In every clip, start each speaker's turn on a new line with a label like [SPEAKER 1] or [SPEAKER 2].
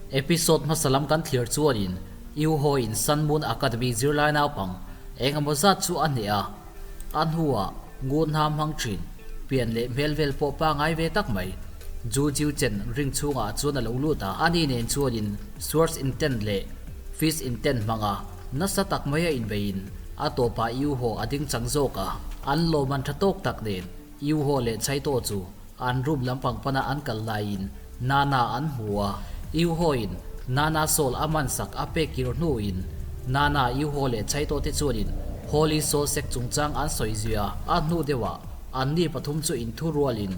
[SPEAKER 1] Episode hmasa lam kan thlir chuanin Yuho in Sun Moon Academy zirlai naupang eng emaw zat chu a hneh a, a hnuah ngun hnam hmang thin, pian leh hmel vel pawh pangai ve tak mai. Ju Jiu Chen ring chhungah chuan a lo lut a, ani nen chuanin Swords Intent leh Fist Intent hmanga nasa tak mai a inbeiin a tawpah Yuho a ding chang zawk a, an lawm an tha tawk tak nen Yuho leh Chaito chu An room lampang pana an kal laiin Nana an hmu a, Yuho-in Nana Soul a mansak a pek kir hnuin Nana, Yuho leh Chaito te chuanin Holy Soul Sect chungchang an sawi zui a, a hnu deuhah anni pathum chu inthu rualin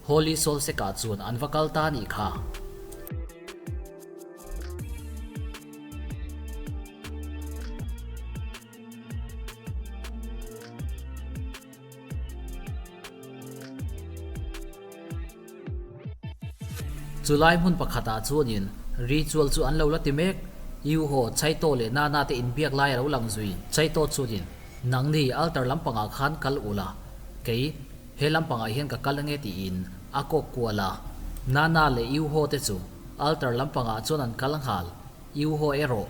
[SPEAKER 1] Holy Soul Sect-ah chuan an va kal ta nih kha. Chulai hmun pakhatah chuanin ritual chu an lo la ti mek. Yuho, Chaito leh Nana te inbiak lai a lo lang zui. Chaito chuanin, Nangni altar lampangah khan kal ula, kei he lampangah hian ka kal ange tiin a kawk kual a. Nana leh Yuho te chu altar lampangah chuan an kal nghal. Yuho erawh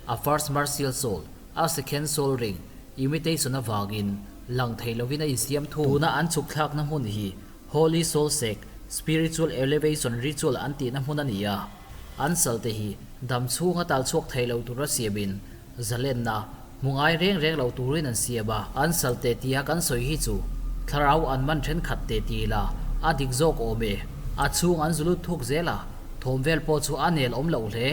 [SPEAKER 1] a first martial soul, a second soul ring imitation avangin lang thei lovin a insiam thung. Tuna an chhuk thlakna hmun hi Holy Soul Sect Spiritual Elevation Ritual an tihna hmun a ni a, an salte hi dam chhunga tal chhuak thei lo tura siamin zalenna hmu ngai reng reng lo turin an siam a. An salte tia kan sawi hi chu thlarau an man thenkhat te ti ila a dik zawk awm e. A chhung an zulut thuk zel a, thawm vel pawh chu a nel awm loh hle.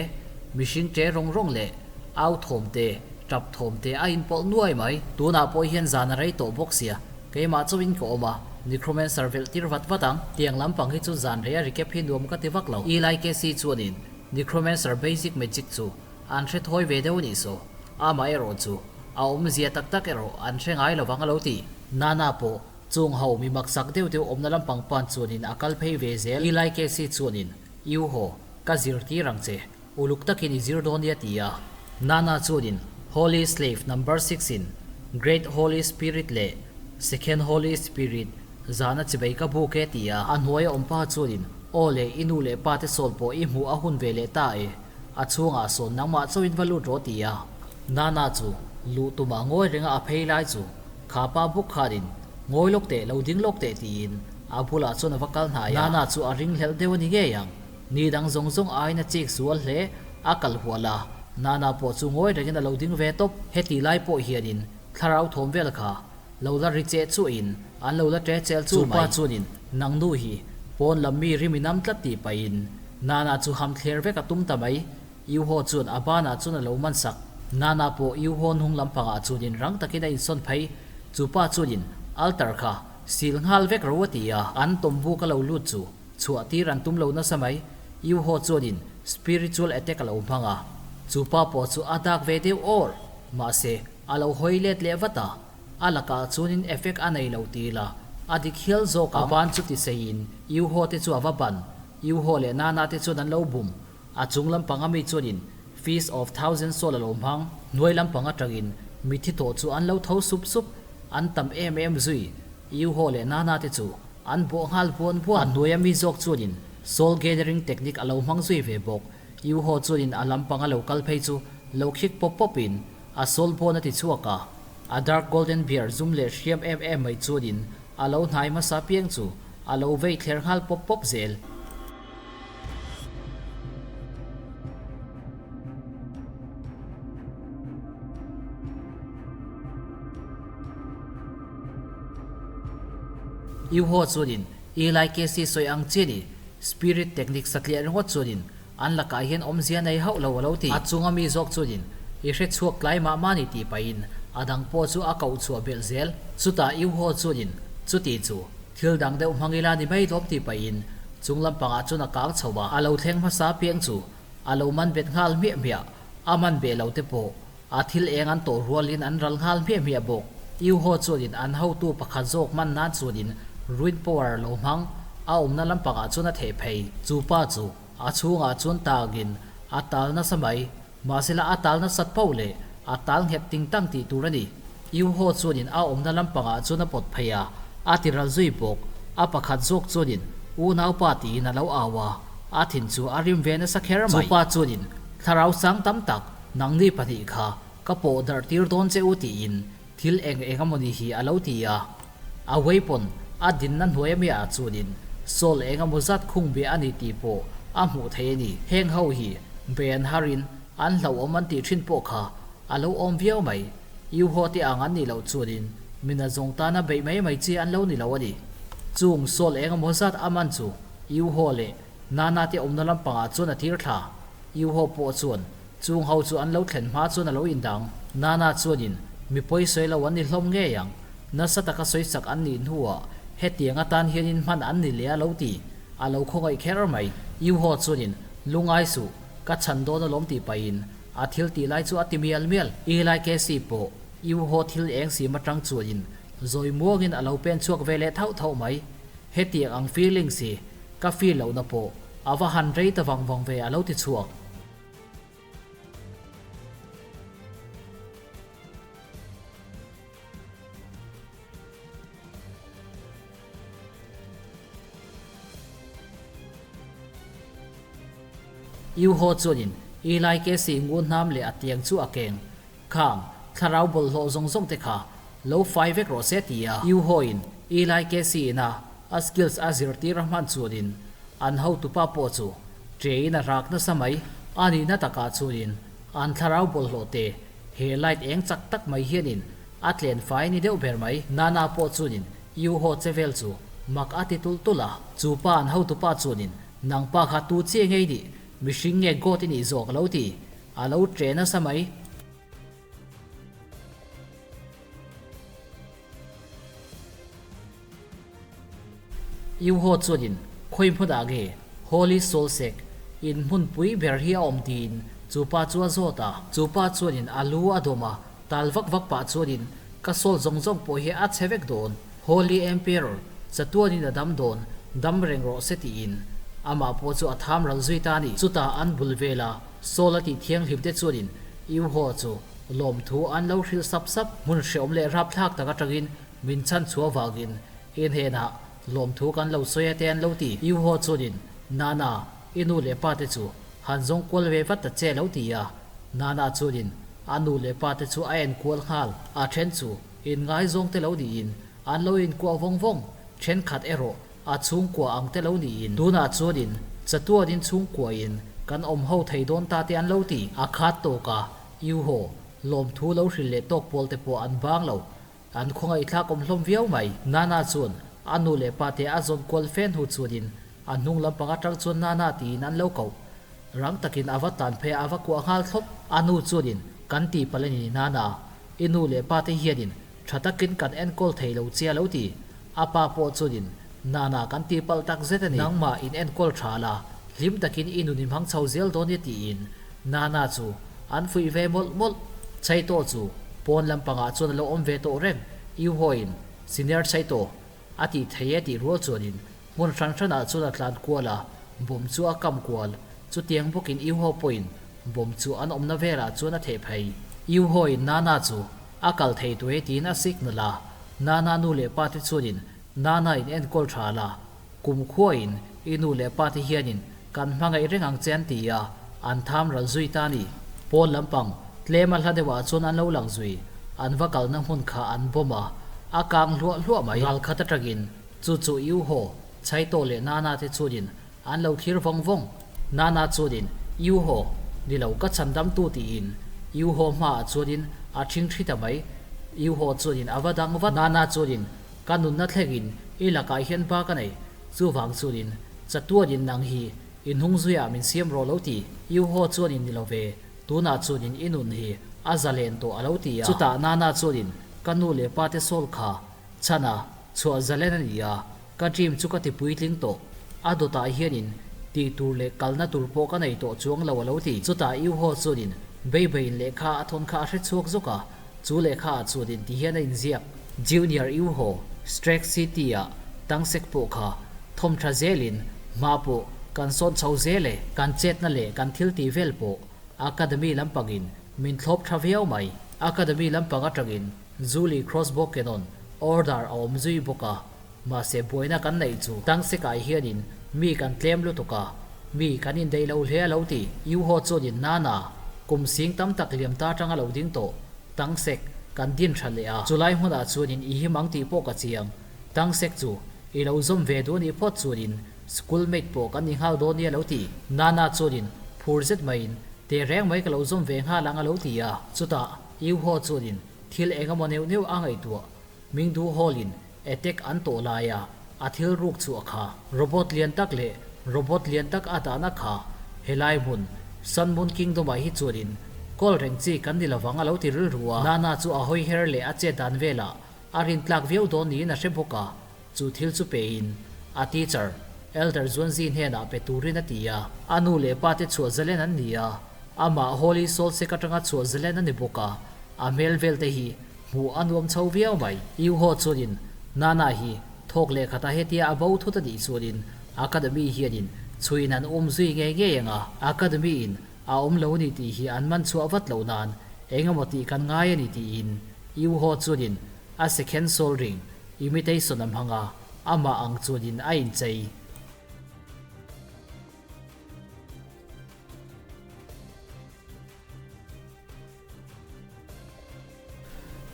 [SPEAKER 1] Mihring ṭe rawng rawng leh au thawm te, Tap thawm te a inpawlh nuai mai. Tunah pawh hian zan a rei tawh bawk sia, keimah chauhin ka awm a, Necromancer velh tir vat vat ang. Tiang lampang hi chu zan rei a recap hi nuam ka ti vak lo. Eli Casey chuanin Necromancer basic magic chu an hre thawi ve deuh a nih saw. Amah erawh chu a awmzia tak tak erawh an hre ngai lovang a lo ti. Nana pawh chung ho mi maksak deuh deuh awmna lampang pan chuanin a kal phei ve zel. Eli Casey chuanin, Iuho, ka zirtir ang che. Uluk takin i zir dawn nia ti a. Nana chuanin Holy Slave Number Six in Great Holy Spirit leh Second Holy Spirit zana chibei ka buk e ti a. A hnuaia awm pa chuanin Aw le, i nu leh pa te sawn pawh i hmuh a hun ve leh ta e, a chhungah sawn nangmah chauhin va lut rawh ti a. Nana chu luh tumah ngawi renga a phei lai chu kha pa buk khanin Ngawi lawk teh, lo ding lawk teh tiin a bulah chuan a va kal hnai a. Nana chu a ringhlelh deuh a ni ngei ang. Ni dang zawng zawng aiin a chik sual hle, a kal hual a, Nana pawh chu ngawi rengin a lo ding ve tawp. Heti lai pawh hianin thlarau thawm vel kha lo la ri cheh chuahin an lo la ṭe chel chu mai. Chupa chuanin nang nu hi pawn lam mi rim inam tlat tih pahin Nana chu ham thler vek a tum ta mai. Yuho chuan a banah chuan a lo man sak. Nana pawh Yuho hnung lampangah chuanin rang takin a insawn phei. Chupa chuanin altar kha sil nghal vek ro a ti a, an tawmbu ka lo lut chu Chhuah tir an tum lo nasa mai. Yuho chuanin spiritual attack a lo hmang a, chu pa pawh chu a dak ve deuh awr. Mahse, a lo hawi let leh vat a, a lakah chuanin effect a nei lo ti ila, a dik hial zawk ang. A ban chu ti seiin Yuho te chu a va ban. Yuho leh Nana te chuan an lo bum. A chung lampang ami chuanin Feast of Thousand Soul a lo hmang. Hnuai lampang atangin mithi tawh chu an lo tho sup sup. An tam em em zui. Yuho leh Nana te chu An bawh nghal buan buan. A hnuaia mi zawk chuanin soul gathering technique a lo hmang zui ve bawk. Yuho chuanin a lampang a lo kal phei chu lo khik pawp pawpin a soul bone a ti chhuak a. A dark golden bear zum leh hriam em em mai chuanin a lo hnai hmasa piang chu a lo vei thler nghal pawp pawp zel. Yuho chuanin Eli Casey sawi ang chian i Spirit technique satliah ringawt chuanin an lakah hian awmzia nei hauh lo a lo ti. A chunga mi zawk chuanin i hre chhuak tlai mah mah ni tih pahin a dang pawh chu a koh chhuah belh zel. Chutah Yuho chuanin chuti chu thil dang deuh hmang ila ni mai lawm tih pahin chung lampangah chuan a kang chho a. A lo thleng hmasa piang chu a lo man bet nghal hmiah hmiah. A man beh lo te pawh A thil eng an tawh rualin an ral nghal hmiah hmiah bawk. Iuho chuanin an hotu pakhat zawk man nan chuanin Ruin Power lo hmang a awmna lampangah chuan a theh phei. Chu pa chu a chhungah chuan tagin a tal nasa mai. Mahsela a tal nasat poh leh a tal nghet ting tang tih tur a ni. Iuho chuanin a awmna lampangah chuan a pawt phei a, a ti ral zui bawk. A pakhat zawk chuanin unaupa tiin a lo au a. A thin chu a rim ve nasa kher mai. Chupa chuanin, Thlarau sang tam tak, nangni pahnih kha ka pawh darh tir dawn che u tiin thil eng eng amawni hi a lo ti a. A weapon a dinna hnuai ami ah chuanin Saul eng emaw zat khung bia a ni tih pawh a hmuh theih a ni. Heng ho hi bei an harin an hlauhawm an tih thin pawh kha a lo awm viau mai. Iuho te ang an nih loh chuanin mina zawng tana beih mai mai chi an lo ni lo a ni. Chung Saul eng emaw zat a man chu Iuho leh Nana te awmna lampangah chuan a tir thla. Iuho pawh chuan chung ho chu an lo thlen hma chuan a lo indang. Nana chuanin mi pawi sawi lo an ni hlawm ngei ang. Nasa taka sawi chak an nih hnuah hetiang atan hianin hman an ni leh a lo ti. A lo khawngaih kher mai. Iuho chuanin lungai suh, ka chhan dawn alawm tih pahin A thil tih lai chu a ti mial mial. Eli Casey pawh Iuho thil eng sim atang chuanin zawi muangin a lo pen chhuak ve leh thauh thauh mai. Hetiang ang feelings hi ka feel lohna pawh a va han rei ta vang vang ve a lo ti chhuak. Iuho chuanin Eli Casey ngun hnam leh a tiang chu a keng. Khang, thlarau bawlhhlawh zawng zawng te kha lo fai vek rawh se ti a. Iuhoin Eli Casey ina a skills a zirtir a hman chuanin an hotupa pawh chu ṭein a rak nasa mai. A nihna takah chuanin an thlarau bawlhhlawh te he light eng chak tak mai hianin a tlen fai ni deuh ber mai. Nana pawh chuanin Iuho che vel chu mak a ti tulh tulh a. Chu pa an hotupa chuanin Nang pa kha tu chiah ngei nih? Mihring nge God i nih zawk a lo ti. A lo ṭe nasa mai. Iuho chuanin khawi hmunah nge Holy Soul Sect in hmunpui ber hi a awm tiin chu pa chu a zawt a. Chu pa chuanin a lu a dawm a, tal vak vak pah chuanin ka soul zawng zawng pawh hi a chhe vek dawn. Holy Emperor chatuanin a dam dawn, dam reng rawh se tiin amah pawh chu a tham ral zui ta a ni. Chutah an bul vela soul a tih thianghlim te chuanin Iuho chu lawmthu an lo hrilh sap sap. Hmun hreawm leh rapthlak tak atangin Min chhan chhuah vangin i hnenah lawmthu kan lo sawi a te an lo ti. Iuho chuanin, Nana, i nu leh pa te chu han zawng kual ve vat ta che lo ti a. Nana chuanin a nu leh pa te chu a en kual nghal. A then chu inngaizawng te lo niin an lo inkuah vawng vawng. Thenkhat erawh a chhungkua ang te lo niin tunah chuanin chatuanin chhungkuain kan awm ho thei dawn ta te an lo ti. A khat tawk a, Iuho, lawmthu lo hrilh leh tawk pawl te pawh an bang lo. An khawngaihthlak awm hlawm viau mai. Nana chuan a nu leh pa te a zawn kual fe hnu chuanin a hnung lampang atang chuan Nana tiin an lo koh. Rang takin a va tlan phei a, a va kuah nghal thlawp. A nu chuanin, Kan tih palh a ni Nana, i nu leh pa te hianin tha takin kan enkawl thei lo che a lo ti. A pa pawh chuanin, Nana kan tih palh tak zet a ni. Nangmah in enkawl tha la, hlim takin i nun i hmang chho zel dawn nia tiin Nana chu an fuih ve mawlh mawlh. Chaito chu pawn lampangah chuan a lo awm ve tawh reng. Iuhoin Senior Chaito a tih thei e tih rual chuanin hmun hran hranah chuan a tlan kual a, bomb chu a kam kual. Chutiang bawkin Iuho pawhin bomb chu an awmna velah chuan a theh phei. Iuhoin Nana chu a kal thei tawh e tiin a signal a, Nana nu leh pa te chuanin Nana in enkawl tha la, Kumkhuain i nu leh pa te hianin kan hmangaih reng ang che an ti a, an tham ral zui ta a ni. Pawn lampang tlem a hla deuhah chuan an lo lang zui, an va kalna hmun kha an bawm a, a kang hluah hluah mai. Ral khat atangin chu chu Iuho, Chaito leh Nana te chuanin an lo thlir vawng vawng. Nana chuanin Iuho, ni lo ka chhan damtu tiin Iuho hmaah chuanin a thingthi ta mai. Iuho chuanin a va dang vat. Nana chuanin Ka nunna thlengin i lakah hian ba ka nei, chuvang chuanin chatuanin nang hi i hnung zuiah min siam rawh lo ti. Iuho chuanin ni lo ve, tunah chuanin i nun hi a zalen tawh a lo ti a. Chutah Nana chuanin ka nu leh pa te sawl kha chhana chhuah zalen a ni a, ka dream chu ka ti puitling tawh. A dawtah hianin tih tur leh kalna tur pawh ka nei tawh chuang lo a lo ti. Chutah Iuho chuanin Beibeiin lehkha a thawn kha a hre chhuak zawk a, Chu lehkha ah chuanin ti hian a inziak. Junior Iuho, Strake City-ah Tangsek pawh kha thawm tha zelin hma pawh kan sawn chho zel e. Kan chetna leh kan thil tih vel pawh Academy lampangin min thlawp tha viau mai. Academy lampang atangin Julie Crossbow Cannon order a awm zui bawk a, mahse buaina kan neih chu Tangsekah hianin mi kan tlem lutuk a. Mi kan indaih lo hle a lo ti. Yuho chuanin Nana, kum sing tam tak liam ta atanga lo ding tawh, Tang Sek, kan din tha leh a. Chulai hmunah chuanin i him ang tih pawh ka chiang. Tang Sek chu i lo zawm ve duh a nih phawt chuanin school mate pawh kan ni nghal dawn nia lo ti. Nana chuanin phur zet maiin teh reng mai ka lo zawm ve nghal ang a lo ti a. Chutah Yuho chuanin thil eng emaw neuh neuh a ngaihtuah. Mingdu Hall in attack an tawh laia a thil ruk chu a kha. Robot lian tak leh robot lian tak a dahna kha helai hmun Sun Moon Kingdom ah hi chuanin kawl reng chi kan ni lovang a lo ti rilru a. Nana chu a hawi her leh a chet dan velah a rintlak viau dawn niin a hre bawk a, chu thil chu pein a teacher Elder Zuanzi hnenah pe turin a ti a. A nu leh pa te chhuah zalen an ni a, amah Holy Soul Sek atanga chhuah zalen a ni bawk a, a hmel vel te hi Hmuh a nuam chho viau mai. Iuho chuanin Nana hi thawk leh khatah hetia a bo thut a nih chuanin Academy hianin chhuiin an um zui ngei ngei ang a, Academy in a awm lo ni tih hi an man chhuah vat loh nan eng emaw tih kan ngai a ni tiin Iuho chuanin a second soul ring imitation a hmang a, amah ang chuanin a inchei.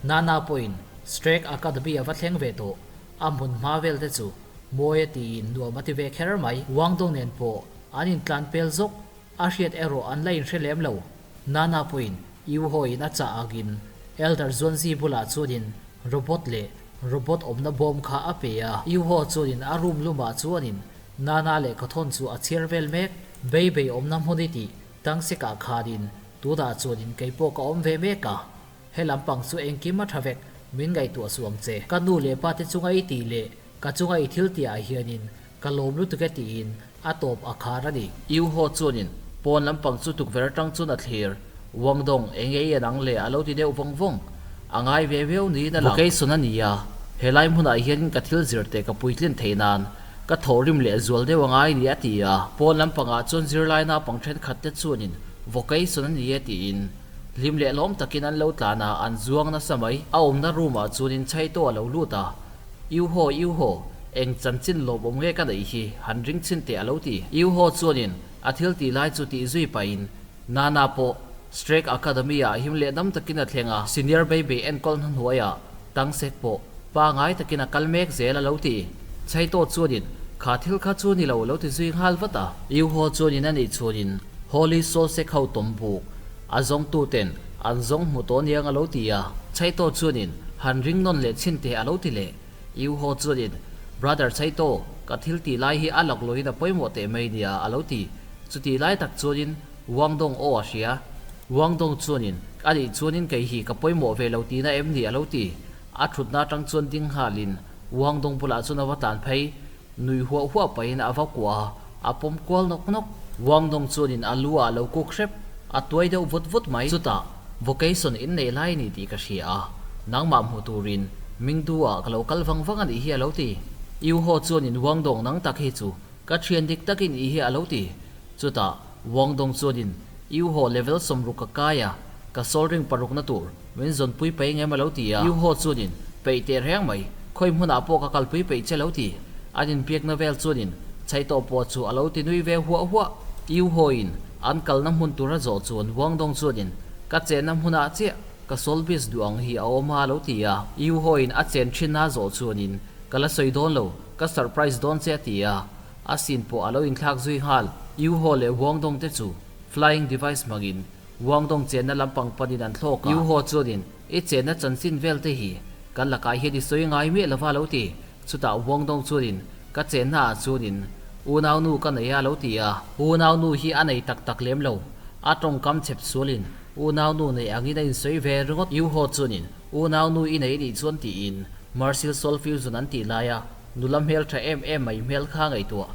[SPEAKER 1] Nana pawhin Strake Academy a va thleng ve tawh. A hmun hma vel te chu mawi a tiin nuam a ti ve kher mai. Wangdong nen pawh an intlan pel zawk, a hriat erawh an la inhre lem lo. Nana pawhin Yuho-in a chah agin Elder Zuanzi bulah chuanin robot leh robot awmna bawm kha a pe a. Yuho chuanin a room lumah chuanin Nana lehkhathawn chu a chhiar vel mek. Bei bei awmna hmun i tih Tangsikah khanin tunah chuanin kei pawh ka awm ve mek a, he lampang chu engkim a tha vek, min ngaihtuah suh ang che. Ka nu leh pa te chunga i tih leh ka chunga i thil tihah hianin ka lawm lutuk e tiin a tawp a khar a ni. U Ho chuanin pawn lampang chu tukverh atang chuan a thlir, Wangdong eng nge i an ang le a lo ti deuh vawng vawng. A ngai ve viau niin a lang. Vocation a ni a, helai hmunah hianin ka thil zir teh ka puitlin theih nan Ka thawhrim leh zual deuh a ngai ni a ti a. Pawn lampangah chuan zirlai naupang thenkhat te chuanin vocation a ni e tiin hlim leh lawm takin an lo tlan a, an zuang nasa mai. A awmna room ah chuanin Chaito a lo lut a, Iuho, Iuho, eng chanchin lawmawm nge ka neih hi, han ring chhin teh a lo ti. Iuho chuanin a thil tih lai chu tih zui pahin Nana pawh Strake Academy ah him leh dam takin a thleng a, senior baby enkawl hnuaiah Tangsek pawh pangai takin a kal mek zel a lo ti. Chaito chuanin, Kha thil kha chu ni lo lo ti zui nghal vat a. Iuho chuanin a nih chhuanin Holy Soul Sek ho tawm buk a zawngtu ten an zawng hmu tawh niang a lo ti a. Chaito chuanin, Han ring nawn leh chhin teh a lo ti leh. Iuho chuanin, Brother Chaito, ka thil tih lai hi a lak loin a pawimawh teh mai nia a lo ti. Chutih lai tak chuanin Wangdong aw a hria. Wangdong chuanin, A nih chuanin kei hi ka pawimawh ve lo tihna em ni a lo ti. A thutna atang chuan ding nghalin Wangdong bulah chuan a va tlan phei. Nui huah huah pahin a va kuah a, a pawm kual nawk nawk. Wangdong chuanin a lu ah a lo kuk hrep, a tuai deuh vut vut mai. Chutah, vocation in nei lai a ni tih ka hria a, nangmah hmu turin Mingdu ah ka lo kal vang vang a nih hi a lo ti. Iuho chuanin Wangdong nang tak hi chu Ka thian dik takin i hi a lo ti. Chutah, Wang Dong chuanin, Iu haw level 60 ka kai a, ka soldering parukna tur min zawnpui peih ngem a lo ti a. Iu haw chuanin, Peih teh reng mai, khawi hmunah pawh ka kalpui peih che lo ti. An inbiakna vel chuanin chhai tawh pawh chu a lo ti nui ve huah huah. Iu hawin an kalna hmun tura zawh chuan Wang Dong chuanin, Ka chenna hmunah chiah ka solbis duh ang hi a awm a a lo ti a. Iu hawin a chen thinna zawh chuanin, Ka la sawi dawn lo, Ka surprise dawn che a ti a, a sin pawh a lo inthlak zui nghal. Yuho leh Wangdong te chu flying device hmangin Wangdong chenna lampang panin an thlawk a. Yuho chuanin, I chenna chanchin vel te hi kan lakah hian i sawi ngai miah lova lo ti. Chutah Wangdong chuanin, Ka chenna ah chuanin unaunu ka nei a lo ti a. Unaunu hi a nei tak tak lem lo, a tawngkam chep sualin unaunu nei angin a insawi ve ringawt. Yuho chuanin, Unaunu i nei nih chuan tiin Marsil Soul Fusion an tih laia nula hmel tha em em mai hmel kha ngaihtuah.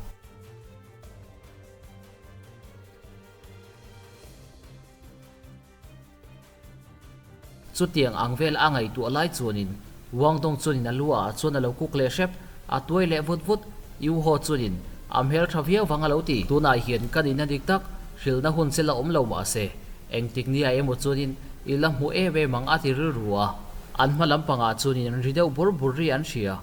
[SPEAKER 1] Chutiang ang vel a ngaihtuah lai chuanin Wangdong chuanin a lu ah chuan a lo kuk leh hrep, a tuai leh vut vut. Iuho chuanin a hmel tha viau vang a lo ti. Tunah hian ka nihna dik tak hrilhna hun che la awm lo mahse Engtik nia emaw chuanin i la hmu em em ang a ti rilru a. An hma lampangah chuanin an ri deuh bur bur ri an hria.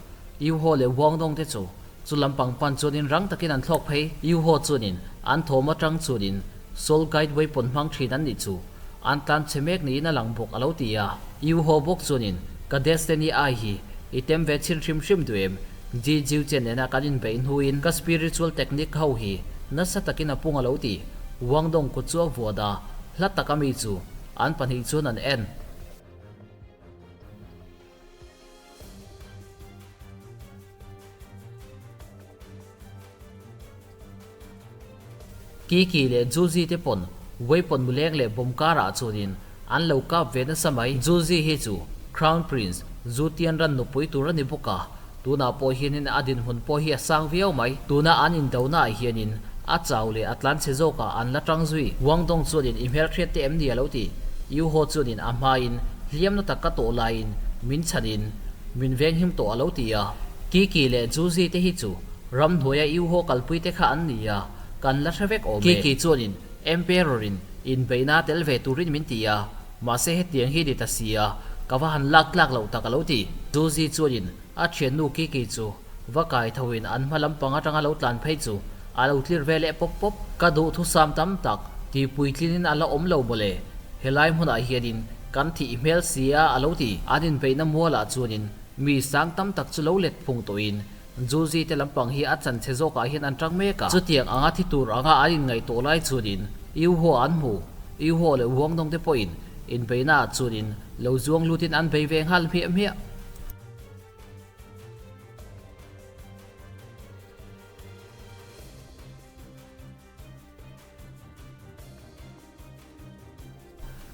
[SPEAKER 1] Iuho leh Wangdong te chu Chu lampang pan chuanin rang takin an thlawk phei. Yuho chuanin an thawm atang chuanin Soul Guide weapon hmang thin an nih chu an tlan chhe mek niin a lang bawk a lo ti a. Yuho bawk chuanin ka Destiny Eye hi i tem ve chhin hrim hrim duh em? Ji Jiu Chen nena kan inbeih hnuin ka spiritual technique ho hi nasa takin a pung a lo ti. Wang Dong kut chu a vuat a, hla tak a mi chu an pahnih chuan an en. Kiki leh Juzi te pawn weapon muleng leh bomb karah chuanin an lo kap ve nasa mai. Juzi hi chu Crown Prince Zu Tianran nupui tur a ni bawk a, tunah pawh hianin a dinhmun pawh hi a sang viau mai. Tuna an indonaah hianin a chau leh a tlanchhe zawkah an la tang zui. Wang Dong chuanin i hmelhriat te em ni a lo ti. Yu Ho chuanin a hmain hliamna tak ka tawh laiin min chhanin min venghim tawh a lo ti a. Kiki leh Juzi te hi chu Ramhnuaia Yuho kalpui te kha an ni a, kan la hre vek awm e. Kiki chuanin Emperor-in inbeihna tel ve turin min ti a, mahse hetiang hi ni ta si a, ka va han lak tlak loh tak a lo ti. Zuzi chuanin a thiannu Kiki chu va kai thoin an hma lampang atanga lo tlan phei chu a lo tlir ve leh pawp pawp. Ka duhthusam tam tak tihpuitlinin a la awm lo mawle, helai hmunah hianin kan thih hmel si a a lo ti. An inbeihna mualah chuanin mi sang tam tak chu lo let phung tawhin Zuzi te lampang hi a chanchhe zawkah hian an tang mek a. Chutiang anga thi tur anga an inngaihtuah lai chuanin Iuho an hmu. Iuho leh Huangdawng te pawhin inbeihnaah chuanin lo zuang lutin an bei ve nghal hmiah hmiah.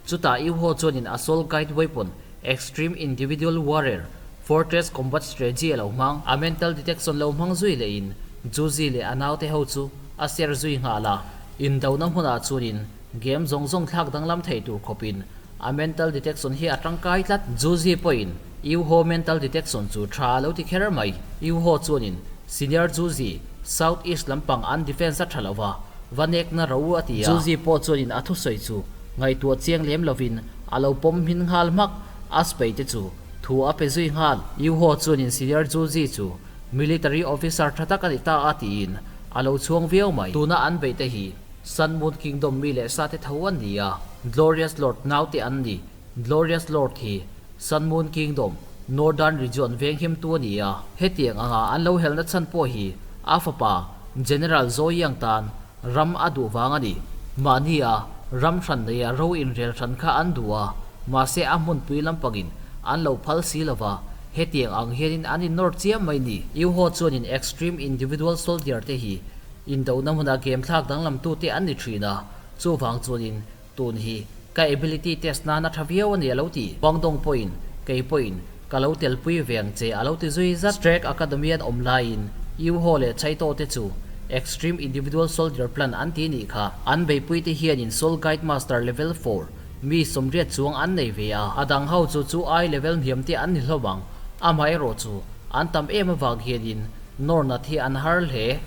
[SPEAKER 1] Chutah Iuho chuanin a Soul Guide Weapon, Extreme Individual Warrior, Fortress Combat Strategy a lo hmang. A mental detection lo hmang zui lehin Juzi leh a naute ho chu a ser zui nghal a. Indona hmunah chuanin game zawng zawng thlak danglam thei tur khawpin a mental detection hi a tangkai tlat. Juzi pawhin Iuho mental detection chu tha a lo ti kher mai. Iuho chuanin Senior Juzi, South East lampang an defence a tha lo va, Va nekna ro a ti a. Zuzi pawh chuanin a thusawi chu ngaihtuah chiang lem lovin a lo pawm hmin nghal hmak. A sipai te chu thu a pe zui nghal. Yuho chuanin Senior Zuzi chu military officer tha tak a ni ta a tiin a lo chhuang viau mai. Tuna an beih te hi Sun Moon Kingdom mi leh sa te tho an ni a, Glorious Lord naute an ni. Glorious Lord hi Sun Moon Kingdom, Northern Region venghimtu a ni a, hetiang anga an lo helna chhan pawh hi a fapa General Zoyang tan ram a duh vang a ni. Mahni a ram hran neia ro inrel hran kha an duh a, mahse a hmunpui lampangin an lo phal si lo va, hetiang ang hianin an innawr chiam mai ni. Iuho chuanin Extreme Individual Soldier te hi indona hmuna game thlak danglamtute an ni thin a, chuvang chuanin Tun hi ka ability test nan a tha viau a ni a lo ti. Guangdong pawhin, kei pawhin ka lo telpui ve ang che a lo ti zui zat. Strake Academy an awm laiin Yuho leh Chaito te chu Extreme Individual Soldier Plan an ti nih kha. An beipui te hianin Soul Guide Master Level 4 mi 80 chuang an nei ve a, a dang ho chu chu ai level hniam te an ni hlawm ang. Amaherawh chu an tam em avang hianin nawr nat hi an har hle.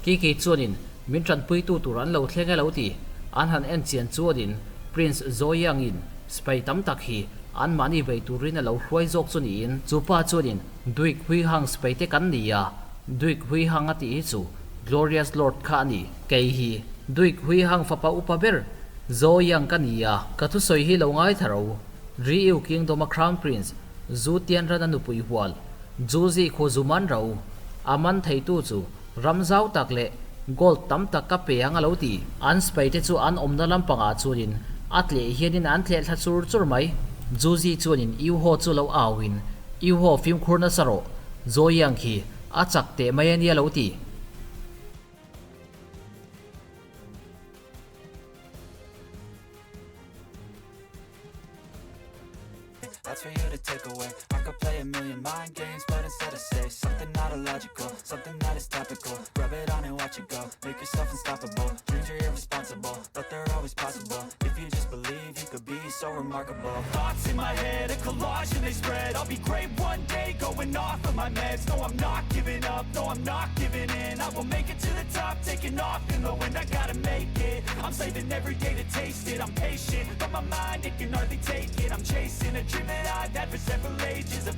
[SPEAKER 1] Kiki chuanin Min tanpuitu tur an lo thleng e lo ti. An han en chian chuanin Prince Zoyang-in sipai tam tak hi anmahni bei turin a lo hruai zawk chu niin chu pa chuanin Duik Huihang sipai te kan ni a, Duik Huihang a tih hi chu Glorious Lord kha a ni. Kei hi Duik Huihang fapa upa ber Zoyang ka ni a, ka thusawi hi lo ngaithla ro. Ryu Kingdom-a Crown Prince Zu Tianran a nupui hual Juzi khu zu man ro. A man theitu chu Ram zau tak leh gold tam tak ka pe ang a lo ti. An sipai te chu an awmna lampangah chuanin a tleh hianin an tleh thla chur chur mai. Zuzi chuanin Iuho chu lo auin, Iuho fimkhur nasa rawh, Zoyang khi a chak teh mai a nia lo ti.
[SPEAKER 2] That's for you to take away I could play a million mind games But instead I say something not illogical Something that is topical Rub it on and watch it go Make yourself unstoppable Dreams are irresponsible But they're always possible If you just believe you could be so remarkable Thoughts in my head, a collage and they spread I'll be great one day, going off of my meds No, I'm not giving up, no, I'm not giving in I will make it to the top, taking off in the wind I gotta make it, I'm saving every day to taste it I'm patient, but my mind, it can hardly take it I'm chasing a dream that I've had for several ages A